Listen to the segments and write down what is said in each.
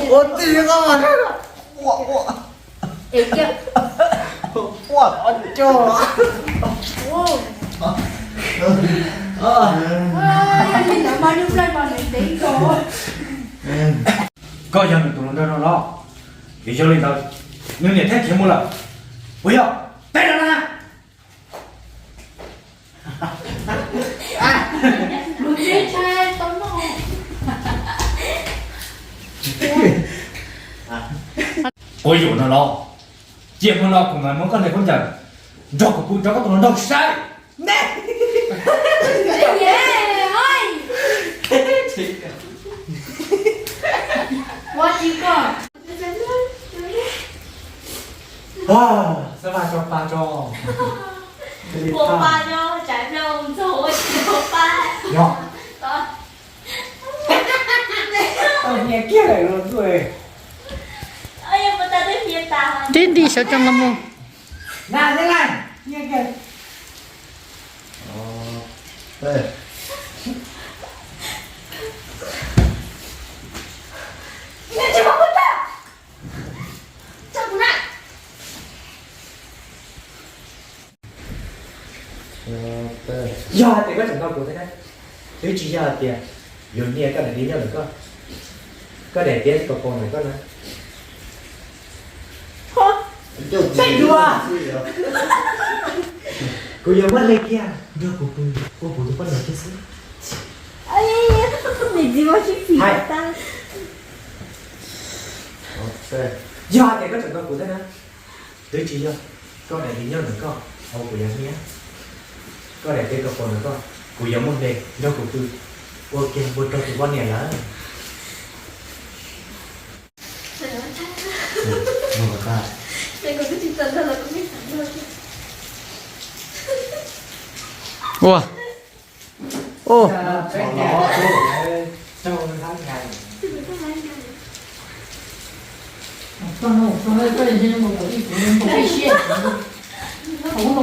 Ua tij ko, ua, ua, ua, koj yog nws tus hluas nraug no los? Vim yog li ntawd, nws niam thiaj khiav mus lawm, puas yog? Teb rau na. Quab yuam no los, cia hmo no kuv mam muab koj niam khaub ncaws nrog kuv pw rau koj tus hluas nraug saib. Xab Vaj tso pa tso. Ua pa tso, tsam no ntxog ua tsis tau pa. Yog. Tau hnia kiag lawm los tuaj. Tib nti sawv tsees los mus. Na, na, na, hnia kiag. Yog hais tias koj tseem nco kuv thiab na, twb tsis yog hais tias yuav hnia koj daim ntiv nyob ntawm koj, koj daim tiab kaus paus ntawm koj na. Txhob dua, kuv yuav muab hle kiag nrog kuv pw ua kuv tus poj niam thiab xwb. Hais, yog hais tias koj tseem nco kuv thiab na, twb tsis yog koj daim ntiv nyob ntawm koj, kuv yuav hnia, koj daim tiab kaus paus ntawm koj, kuv yuav muab hle nrog kuv pw ua kiag npua rog tus poj niam lawm. Ua, ua,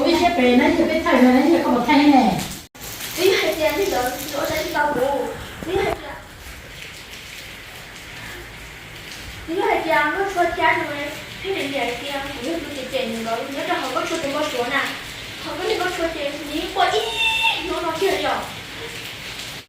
ib siab pem na, yog peb thaij na, yog koj los thaij ne. Twb yog hais tias li ntawd ua tsav tsis tau kuv, twb yog hais tias, twb yog hais tias Nkauj Tshua cab nws, pheej niam hais tias kuv yog tus cem cem nws nkawd nyob rau hauv Nkauj Tshua tus nkauj suav na. Thaum Nkauj Tshua ces nws yeej quaj ib hnub no kiag li os.